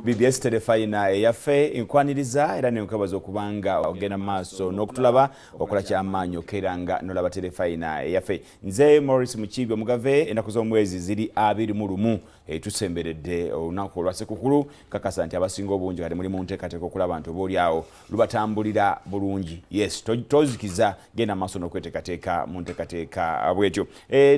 BBS Terefayina eyaffe nkwaniriza era nenkwebaza okubanga ogenda mu maaso n'okutulaba okola kyamaanyi okeera nga nolaba Terefayina eyaffe. Nze Maurice Mukiibi Omugave. Ennaku z'omwezi ziri 21, tusemberedde olunaku olwa Ssekukulu. Kakasa nti abasinga obungi kati muli mu nteekateeka okulaba nti oba oliawo lubatambulira bulungi. Yes, tozikiza, genda maaso n'okweteekateeka mu nteekateeka bwetyo.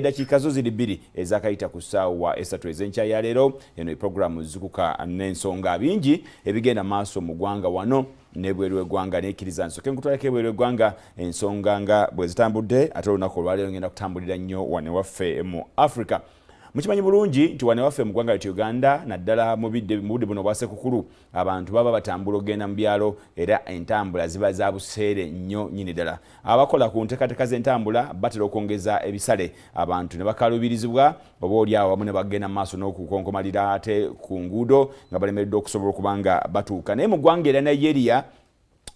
Dakiika zo ziri 2 ezakayita ku ssaawa 3 ez'enkya ya leero. Eno programu Zukuka n'Ensonga. Bingi ebigenda maaso mu ggwanga wano nebweru w'eggwanga. Nekkiriza nsooke nkutwaleko ebweru w'eggwanga, ensonga nga bwe zitambudde. Ate olunaku olwaleero ngenda kutambulira nnyo wano waffe mu Africa. Mukimanyi bulungi nti wano waffe mu ggwanga lyatu Uganda, naddala mu budde buno obwa Ssekukulu, abantu baba batambula okugenda mu byalo era entambula ziba za buseere nnyo nnyini ddala. Abakola ku nteekateeka z'entambula batera okwongeza ebisale, abantu ne bakaluubirizibwa oba oli awo wamu ne bagenda mu maaso n'okukonkomalira ate ku nguudo nga balemereddwa okusobola okuba nga batuuka. Naye mu ggwanga erya Nigeria,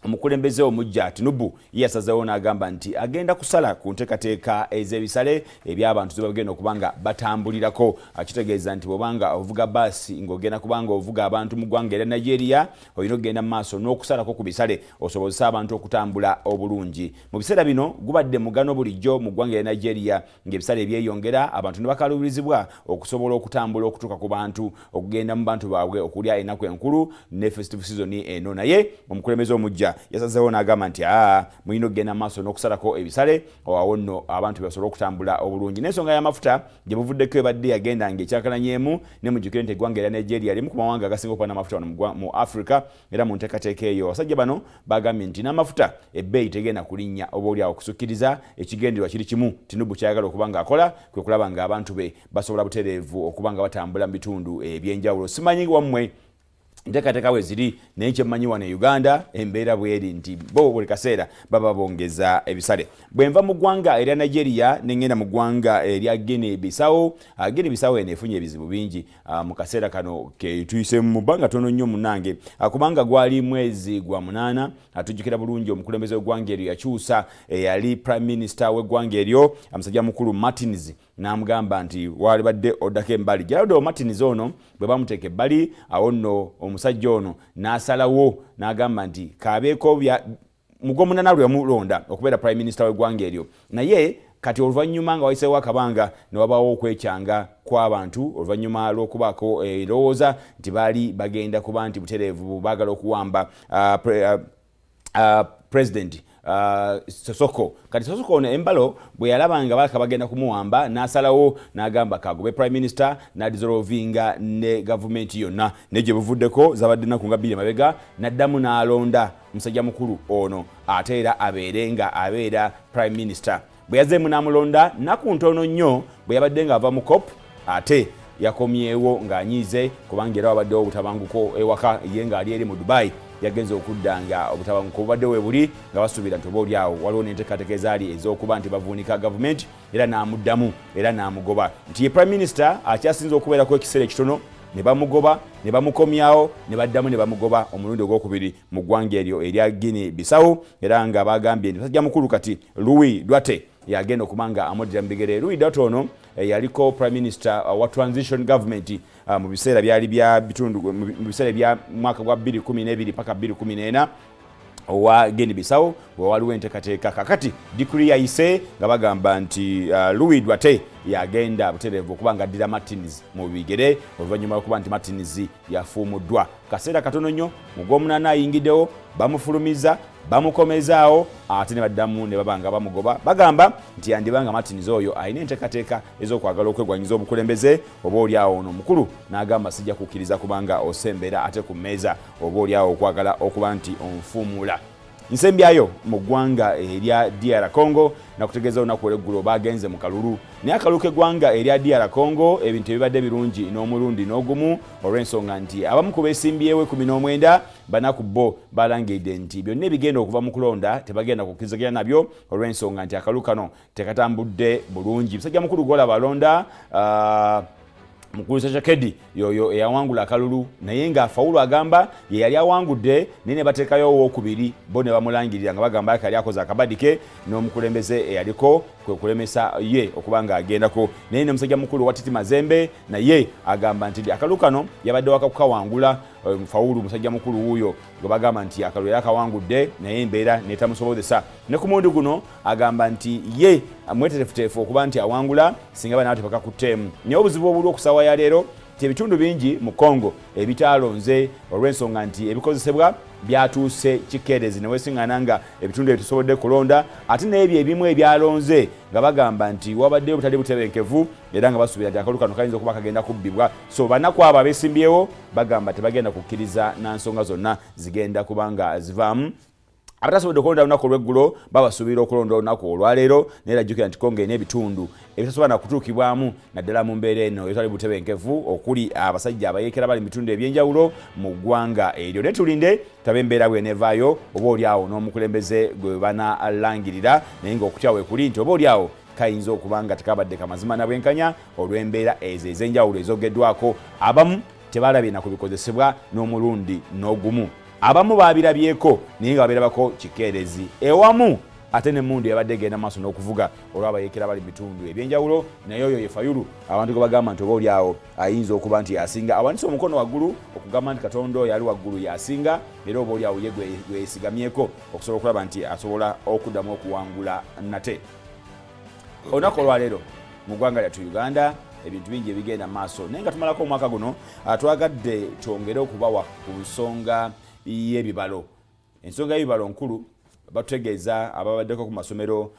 omukulembeze omujja Tinubu ye yasazeewo n'agamba nti agenda kusala ku nteekateeka ez'ebisale eby'abantu ze bagenda okuba nga batambulirako. Kitegeeza nti bw'obanga ovuga baasi ng'ogenda kubanga ovuga abantu mu ggwanga erya Nigeria, olina okugenda mu maaso n'okusalako ku bisale osobozese abantu okutambula obulungi. Mu biseera bino gubadde mugano bulijjo mu ggwanga erya Nigeria ng'ebisale ebyeyongera, abantu ne bakaluubirizibwa okusobola okutambula okutuuka ku bantu, okugenda mu bantu baabwe okulya ennaku enkulu ne festive season eno. Naye omukulembeze omujja yasazeewo n'agamba nti aa, mulina okugenda mu maaso n'okusalako ebisale, awo nno abantu basobole okutambula obulungi. N'ensonga y'amafuta gye buvuddeko ebadde yagenda ng'ekyankalanyeemu, ne mujjukire nti eggwanga erya Nigeria limu ku mawanga agasinga okuba n'amafuta wano mu Africa. Era mu nteekateeka eyo abasajja bano bagambye nti n'amafuta ebbeeyi tegenda kulinnya oba oli awo kusukkiriza. Ekigendererwa kiri kimu Tinubu kyayagala okuba ng'akola, kwe kulaba ng'abantu be basobola butereevu okuba nga batambula mu bitundu ebyenjawulo. Simanyi wammwe nteekateeka bwe ziri, naye kyemmanyi wano e Uganda embeera bweri nti bo buli kaseera baba bongeza ebisale. Bwe nva mu ggwanga erya Nigeria ne ŋŋenda mu ggwanga erya Guinea Bissau. Guinea Bissau eno efunye ebizibu bingi mu kaseera kano ke tuyisemu mu bbanga tono nnyo munnange, kubanga gwali mwezi gwa 8. Tujjukira bulungi omukulembeze w'eggwanga eryo yakyusa eyali prime minister w'eggwanga eryo, musajja mukulu Martins, n'amugamba nti walibadde oddako embali. Geraldo Martins ono bwe bamuteeka ebbali, awo nno omusajja ono n'asalawo n'agamba nti kabeeko mu gwomunaana lwe yamulonda okubeera prime minister w'eggwanga eryo. Naye kati oluvannyuma nga wayiseewo akabanga, ne wabaawo okwekyanga kw'abantu oluvannyuma lw'okubaako endowooza nti baali bagenda kuba nti butereevu baagala okuwamba president Sissoco. Kati Sissoco ono Embalo bwe yalaba nga balaka bagenda kumuwamba, n'asalawo n'agamba kagobe prime minister, n'adissolvinga ne gavumenti yonna. Naye gye buvuddeko, zabadde nnaku nga 2 mabega, n'addamu n'alonda musajja mukulu ono ate era abeere nga abeera prime minister. Bwe yazzeemu n'amulonda, nnaku ntono nnyo bwe yabadde ng'ava mu COP, ate yakomyewo ng'anyiize kubanga era wabaddewo obutabanguko ewaka. Ye ng'ali eri mu Dubai, yagenze okudda nga obutabanguko bubadde we buli, nga basuubira nti oba oli awo waliwo n'enteekateeka ezaali ez'okuba nti bavuunika gavumenti. Era n'amuddamu era n'amugoba nti ye prime minister akyasinze okubeerako ekiseera ekitono, ne bamugoba, ne bamukomyawo, ne baddamu ne bamugoba omulundi ogwokubiri mu ggwanga eryo erya Guinea Bissau. Era nga bagambye nti musajja mukulu kati Luis Duarte yagenda okuba nga amuddira mu bigere. Luis Duarte ono yaliko prime minister wa transition government mu biseera byali bya bitundu, mu biseera bya mwaka gwa 2012 paka 2014 owa Guinea Bissau. We waliwo enteekateeka kakati decree yayise nga bagamba nti Luis Duarte yagenda butereevu okuba nga addira Martins mu bigere, oluvannyuma lwokuba nti Martins yafuumuddwa kaseera katono nnyo mu gwomunaana ayingiddewo, bamufulumiza, bamukomezaawo, ate ne baddamu ne baba nga bamugoba. Bagamba nti yandibanga Martins oyo alina enteekateeka ez'okwagala okwegwanyiza obukulembeze oba oli awo. Ono omukulu n'agamba, "Sijja kukkiriza kubanga osembera ate ku mmeeza oba oli awo okwagala okuba nti onfuumula." Nsembyayo mu ggwanga erya DR Congo, nakutegeeza olunaku olweggulo bagenze mu kalulu. Naye akalulu k'eggwanga erya DR Congo, ebintu ebibadde birungi n'omulundi n'ogumu, olw'ensonga nti abamu ku beesimbyewo 19, bana ku bo balangiridde nti byonna ebigenda okuva mu kulonda tebagenda kukkirizaganya nabyo, olw'ensonga nti akalulu kano tekatambudde bulungi. Musajja mukulu gwolaba alonda, mukulu Tshisekedi, yoyo eyawangula akalulu, naye nga Fayulu agamba ye yali awangudde, naye ne bateekayo owokubiri, bo ne bamulangirira nga bagamba yali akoze akabadi ke n'omukulembeze eyaliko kwe kulemesa ye okuba nga agendako. Naye ne musajja mukulu wa TP Mazembe naye agamba nti akalulu kano yabadde wakakukawangula. Fayulu musajja mukulu wuuyo gwe bagamba nti akalulu era akawangudde, naye embeera netamusobozesa. Ne ku mulundi guno agamba nti ye mweterefuteefu okuba nti awangula singa banaaba tebakakutteemu. Naye obuzibu obuli okusaawa ya leero ti ebitundu bingi mu Congo ebitaalonze olw'ensonga nti ebikozesebwa byatuuse kikeerezi, newesiŋŋaana nga ebitundu ebyo tusobodde kulonda, ate n'ebyo ebimu ebyalonze nga bagamba nti wabaddeyo obutali butebenkevu era nga basuubira nti akalulu kano kayinza okuba kagenda kubbibwa. So banaku abo abesimbyewo bagamba tebagenda kukkiriza na nsonga zonna zigenda kubanga zivaamu. Abatasobodde okulonda olunaku olweggulo babasuubira okulonda olunaku olwaleero. Naye rajjukira nti Kongo erina ebitundu ebitasobola nakutuukibwamu, naddala mu mbeera eno etali butebenkevu, okuli abasajja abayeekera bali mu bitundu ebyenjawulo mu ggwanga eryo. Naye tulinde tulabe embeera bwenevaayo, oba oli awo n'omukulembeze gwe banalangirira, naye ng'okutya weekuli nti oba oli awo kayinza okuba nga tekabadde kamazima na bwenkanya olw'embeera ezo ez'enjawulo ezogeddwako. Abamu tebalabye na kubikozesebwa n'omulundi n'ogumu, abamu babirabyeko naye nga babirabako kikeerezi ewamu, ate nemundu yabadde egenda maaso n'okuvuga olw'abayeekera bali mu bitundu ebyenjawulo. Naye oyo ye Fayulu abantu gwe bagamba nti oba oli awo ayinza okuba nti yasinga, awanise omukono waggulu okugamba nti Katonda oyo ali waggulu yasinga, era oba oli awo ye gwe yesigamyeko okusobola okulaba nti asobola okuddamu okuwangula nate. Olunaku olwaleero mu ggwanga lyattu Uganda ebintu bingi ebigenda maaso, naye nga tumalako omwaka guno, twagadde twongere okubawa ku nsonga y'ebibalo. Ensonga y'ebibalo nkulu. Batutegeeza ababaddeko ku masomero,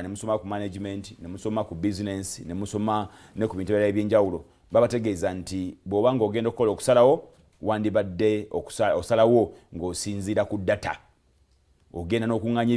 ne musoma ku management, ne musoma ku business, ne musoma ne ku bintu ebirala ebyenjawulo, babategeeza nti bw'oba ng'ogenda okukola okusalawo, wandibadde osalawo ng'osinziira ku data, ogenda n'okuŋŋanya.